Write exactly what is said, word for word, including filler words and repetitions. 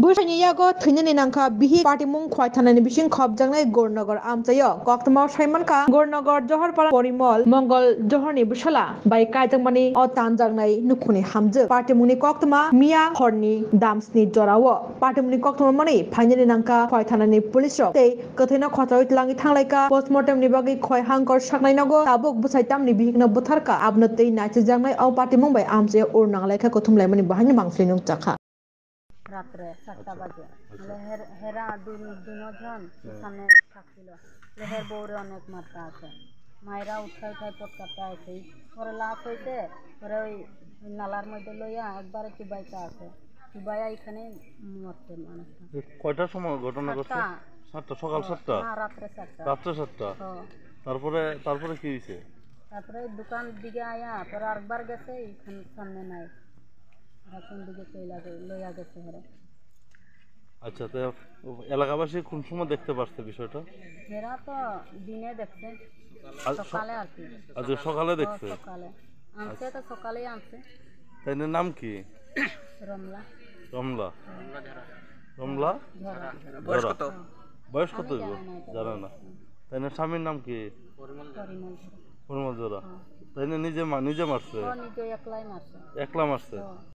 Bwsaini yago thwinani nangkha bihik patimung khwai thanani bising khopjaknai Gornagar amchaio. Koktwmao saimankha Gornagar Johorpara Porimol Mongol Johorni bwsala bai kaijakmani o tanjaknai nukhungni hamjwk. Patimungni koktwma miya horni damsni jorao. Patimungni koktwma manwi phainani nangkha khwai thanani police rok tei kwthwino khochaui twlangwi thanglaikha. Postmortem ni bagwi khwai hangkor saknai nogo tabuk bwsai tamni bihikno butharkha. Abono tei naisijaknai o patimung bai amchaio ur nanglaikha, kuthum laimani bo haino mangpili nukjakha. রাত্রে সাতটা আচ্ছা, বাজে। আচ্ছা। বলে, "হের-, হেরা দুই, দুইজন হ্যাঁ। সামনে থাকছিল।" বলে, "হের বউরে অনেক মারতা আছে। মায়েরা উঠাই উঠাই পটকাতে আছে।" পরে লাশ হইতে, পরে ওই নালার মধ্যে লইয়া একবারে চুবাইতে আছে। চুবাইয়া এখানে মরছে মানুষটা। এ কয়টার সময় ঘটনা ঘটছে? সাতটা। সাতটা, সকাল ও, সাতটা? না, রাত্রে সাতটা। রাত্রে সাতটা? ও। তারপরে, তারপরে কি হইছে? তারপরে দোকান দিকে আয়া, পরে আরেকবার গেছে, এখানে সামনে নাই। এখন দিকে চইলা গে-, লইয়া গেছে হেরে। আচ্ছা, তো এলাকাবাসী কোন সময় দেখতে পারছে বিষয়টা? এরা তো দিনে দেখছে, আজ স-, সকালে আর কি। আজকে সকালে ও, দেখছে? সকালে। আনছে আচ্ছা। তো সকালেই আনছে। তাই না, নাম কি? রমলা। রমলা? রমলা? ঝরা। বয়স ঝরা। কত? বয়স কত আমি হইব? জানি না এটা জানা বয়স। না। হুম। তাই না, স্বামীর নাম কি? পরিমল ঝরা। পরিমল ঝরা। হ্যাঁ। তাই না, নিজে মা-, নিজে মারছে? ও নিজে একলাই মারছে। একলা মারছে? হ্যাঁ।